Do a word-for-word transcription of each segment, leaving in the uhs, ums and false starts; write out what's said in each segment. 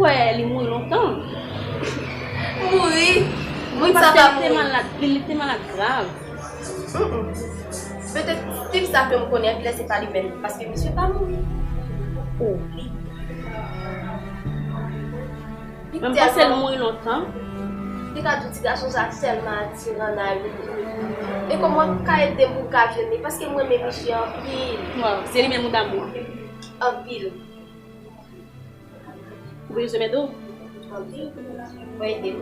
Wè, li mouri lontan. Mouri? Moun sa pa mouri. Paske li te malad, li, li te malad grav. Mm-mm. Petèt Steve sa ke m konnen anpil lè se pa li menm, paske misye pa mouri. Oh. Li, li tèlman, m panse l mouri lontan. Li ka di w ti gason sa tèlman atiran nan vi m. E kòman w ka ede m pou m ka jwenn li? Paske m renmen misye anpil. Waw, se li menm ou damou an? Anpil. Ou bezwen m ede w? Anpil. Mwen ede w.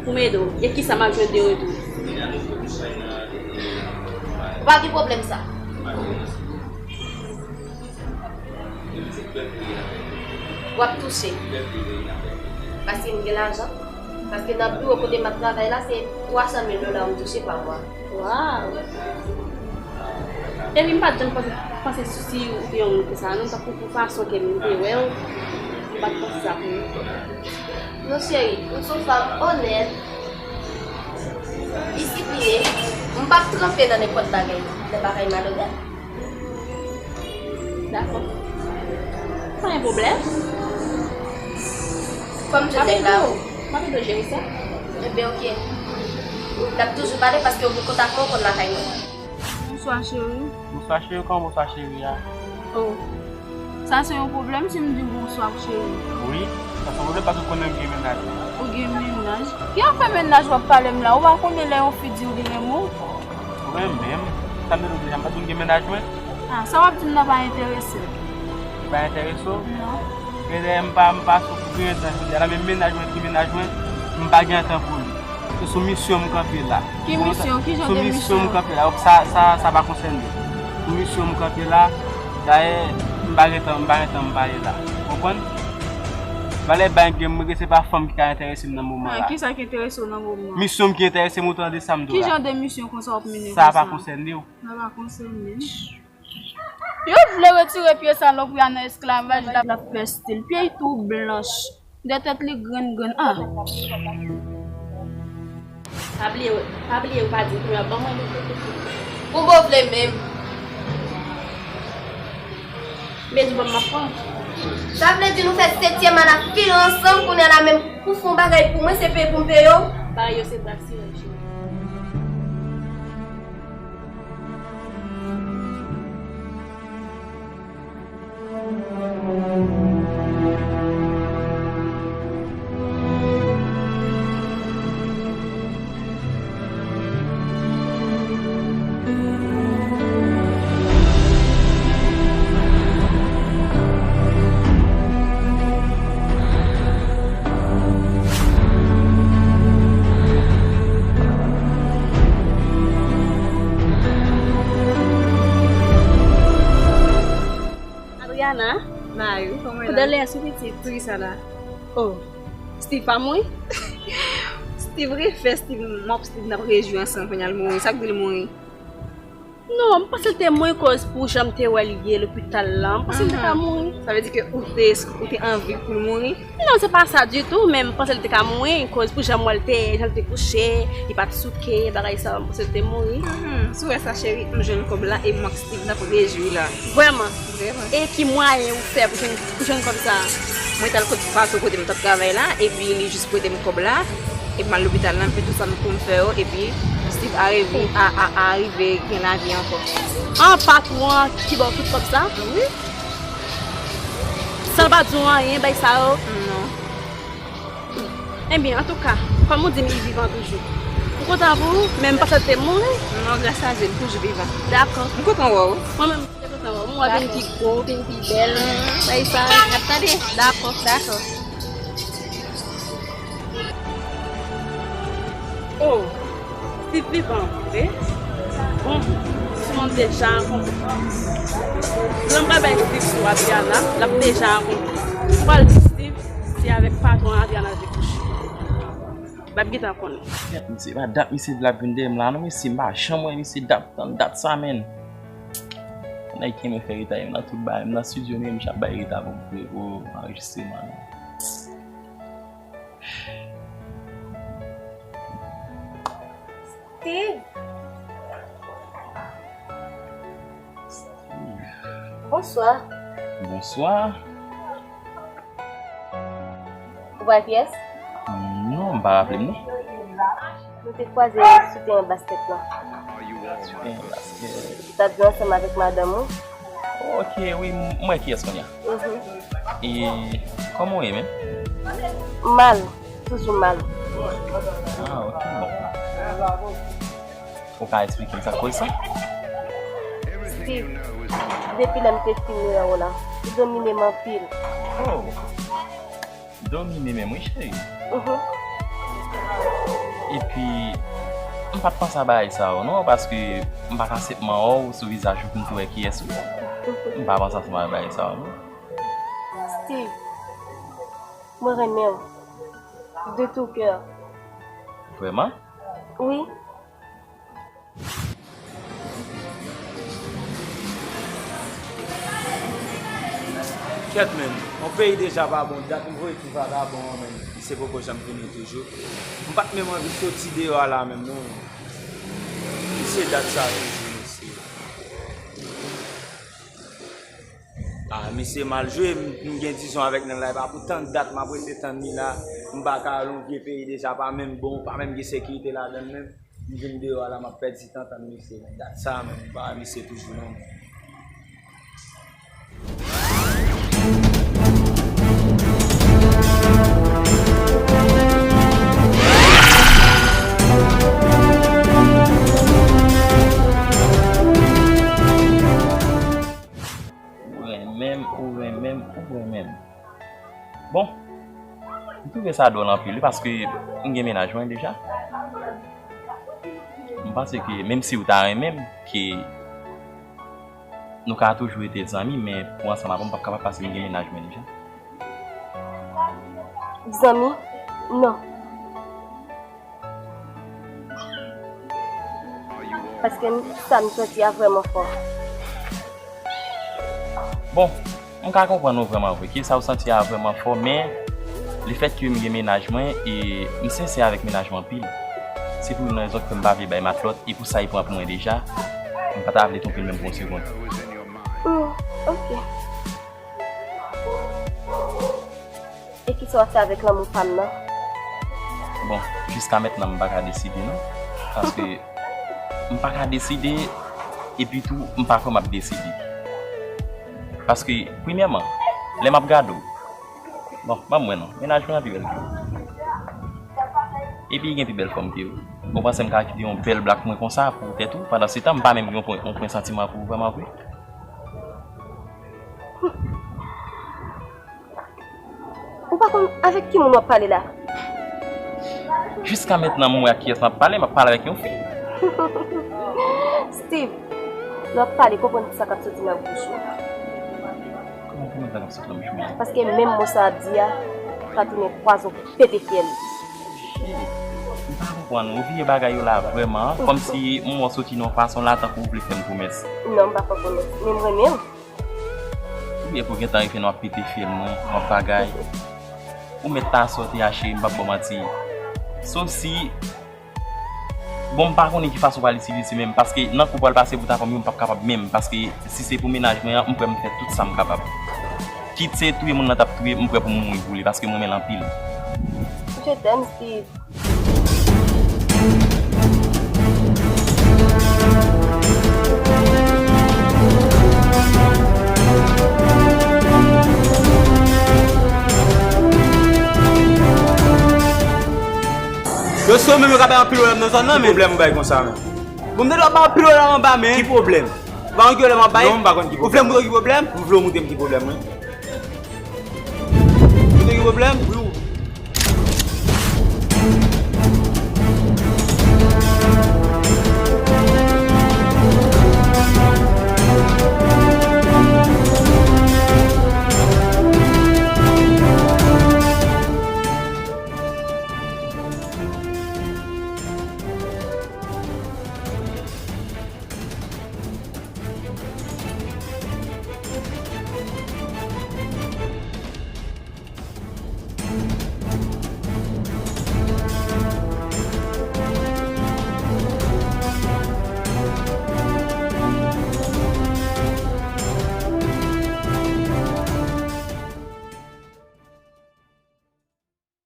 Pou m ede w, e kisa m ap jwenn de retou? Ou pa gen pwoblèm sa. W ap touche. Paske m gen lajan. Paske nan biwo kote m ap travay la, se twa san mil dola m touche pa mwa. Waw! Epi m pa t janm panse, panse si w te yon moun konsa, non, tankou pou fason ke m te wè w, m pa t panse sa pou ou. Non, cheri, ou se yon fanm onèt, disiplinen, m p ap tranpe nan nenpòt bagay, nan bagay malonèt. Dakò. Pa gen pwoblèm. Fò m jwenn nèg la, wi. M ap ede w jere sa. Ebyen, oke. N ap toujou pale paske w gen kontak mwen, w konn lakay mwen. Bonswa, cheri. Bonswa, cheri. Kòman bonswa, cheri a? Oh. Sa se yon pwoblèm si m di w bonswa, cheri? Wi, sa se yon pwoblèm paske w konnen m gen mennaj. Ou gen mennaj? Ki afè mennaj w ap pale m la? Ou pa konnen lè yon fi di w li renmen w? Renmen m? Sa m te di w deja, m pa t di w m gen mennaj mwen? Ah, sa w ap di m nan pa enterese m. Li pa enterese w? Non. Men dayè m pa, m pa sou pou gen tan jodi a la, men mennaj mwen ki mennaj mwen, m pa gen tan pou li. Se sou misyon m kanpe la. Ki misyon? Ki jan de misyon? Sou misyon m kanpe la. Donk sa, sa, sa pa konsène li. Sou misyon m kanpe la, dayè, m pa gen tan, m pa gen tan m pale la. Ou konprann? Valè bay gen mwen, se pa fanm ki ka enterese m nan moman la. Ah, kisa ki enterese w nan moman? Misyon m ki enterese m, ou tande sa m di w la. Ki jan de misyon konsa w ap mennen konsa? Sa pa konsène w. Sa pa konsène m. Yo vle retire pye salopri a nan esklavaj la, l ap fè stil. Pye l tou blanch. De tèt li grenn grenn. Ah! Pa bliye, pa bliye, ou pa di m kounya, ban mwen li. Kouman w vle menm? Men di w ban m, m ap pran. Sa vle di nou fè setyèm a n ap file ansanm, kounya la menm pou fè yon bagay pou mwen, se peye pou m peye w? Bagay yo se bra sirèt, cheri. Adriana. Mayou, kòman w ye la? Kote w ye sou pitit? Poukisa la? Oh, Steve pa mouri? Steve refè, Steve mòp, Steve n ap rejwi ansanm, kounye a l mouri. Sa k di l mouri? Non, m panse l te mouri koz pou jan m te wè l ye lopital la. M panse l te ka mouri. Sa vle di ke ou te, ou te anvi pou l mouri? Non, se pa sa ditou, men m panse l te ka mouri, koz pou jan m wè l te, jan l te kouche, li pa t souke, bagay sa, m panse l te mouri. Mhm. Si w wè sa, cheri, m jwenn kòb la, e m ak Steve n ap rejwi la. Vrèman? Vrèman. E ki mwayen ou fè pou jwenn, pou jwenn kòb sa a? Mwen t al kot patwon kote m t ap travay la, epi li jis prete m kòb la, epi m al lopital la, m fè tout sa m pou m fè yo, epi Steve arive, a, a, a arive gen lavi ankò. An, patwon an ki ba w tout kòb sa? Wi. San l pa di w anyen, bay sa yo? Non. Ebyen, antouka, kòm ou di m li vivan toujou. M kontan pou ou, men m panse l te mouri. Non, gras a Dye, li toujou vivan. Dakò. M kontan wè w. Mwen menm, m te kontan wè w. M wè w vin pi gwo, vin pi bèl. Bay sa. N ap tande. Dakò. Dakò. Oh, Steve vivan, wi. Bon, si mwen deja konprann. Lè m pral bay Steve sou Adriana, l ap deja konprann. M pral di Steve, se avèk patwon Adriana l te kouche. L ap gentan konnen. Gad misye, pa dat misye vle ap vin dèyè m la, non, mesye, m pa janm wè misye dat, tann dat sa, menn. Nèg ki renmen fè reta, m nan tout bagay, m nan estidyo, men m ap bay reta pou m, pou, pou anrejistreman, non. Steve. Bonswa. Bonswa. Ou pa kiyès? Non, m pa raple m non. Nou te kwaze sou teren basket lan. Sou teren basket. Ou t ap jwe ansanm avèk madanm ou? Ok, wi, m wè kiyès kounye a. E kòman w ye menm? Mal, toujou mal. Ah, ok, bon. Ou ka eksplike m sa k koz sa? Steve, depi lè m te fin wè w la, ou domine m anpil. Oh, domine menm wi cheri. Epi, m pa t panse a bagay sa yo non, paske m pa ka senpman wè w sou vizaj ou pou m te wè kiyès ou ye. M pa panse a bagay sa yo non. Steve, mwen renmen w. De tout cœur. Vrèman? Wi. Kèt menm, yon peyi deja pa bon, dat m voye ti vagabon an menm, misye poko janm vini toujou. M pa t menm anvi soti deyò a la menm non. Misye dat sa toujou mesye. Ah, misye mal jwe, m, m gen dizon avèk nèg la, e pa pou tann dat m ap rete tann li la, m pa ka al yon vye peyi deja pa menm bon, pa menm gen sekirite ladan l menm. M vin deyò a la, m ap pèdi tan tann misye. Dat sa menm, m pa wè misye toujou non. Ou renmen m, ou renmen m, ou renmen m. Bon, m twouve sa dwòl anpil wi, paske m gen mennaj mwen deja. M panse ke menm si w ta renmen m, ke nou ka toujou rete zanmi, men pou ansanm avè w, m p ap kapab paske m gen mennaj mwen deja. Zanmi? Non. Paske m, sa m santi a vrèman fò. Bon, m ka konprann ou vrèman vre. Ke sa w santi a vrèman fò, men lefètke m gen mennaj mwen e m sensè avèk mennaj mwen anpil. Se pou youn nan rezon k fè m pa vle bay matlòt e pou sa e pran pou mwen deja, m pa ta vle twonpe l menm pou yon segonn. Hmm, ok. E kisa w ap fè avèk lanmou pa m nan? Bon, jiska mentnan m pa ka deside non. Paske m pa ka deside, epi tou m pa kwè m ap deside. Paske, premyèman, lè m ap gade w, bon, ban m wè non, mennaj mwen an pi bèl ke w. Epi li gen pi bèl fòm ke w. Ou panse m ka kite yon bèl blak mwen konsa pou tèt ou? Pandan se tan, m pa menm gen yon pwen, yon pwen santiman pou ou vrèman vre. Ou pa konn avèk ki moun w ap pale la? Jiska mentnan m wè ak kiyès m ap pale, m ap pale avèk yon fi. Steve, lè w ap pale, konprann ki sa k ap soti nan bouch ou. Kòman konprann sa k ap soti nan bouch mwen? Paske menm mo sa w ap di a, pa tounen pwazon pou pete fyèl. M pa konprann, ou vye bagay yo la vrèman, kòmsi m wè w soti nan yon fason la tankou w vle fè m pwomès. Non, m pa fè w pwomès, men m renmen w. Ou byen pou gentan rive nan w ap pete fyèl mwen, w ap bagay. Ou mèt ta sòti a cheri, m p ap ba w manti. Sof si, bon, m pa konnen ki fason w pral itilize menm, paske nan kou pral pase bout avè m yo, m p ap kapab menm, paske si se pou mennaj mwen an, m prè m fè tout sa m kapab. Kit se touye moun nan t ap touye, m prè pou m mouri pou li, paske m renmen l anpil. Je t'aime, Steve. Yo se yo menm yo ka bay anpil pwoblèm nan zòn nan, men. Ki pwoblèm ou bay konsa menm? Bon, m te dwe bay anpil pwoblèm anba, men. Ki pwoblèm? Ou pa konn ki pwoblèm m ap bay? Non, m pa konn ki pwoblèm. Ou vle m montre w ki pwoblèm? M vle w montre m ki pwoblèm, wi. Ou te gen pwoblèm? Wi,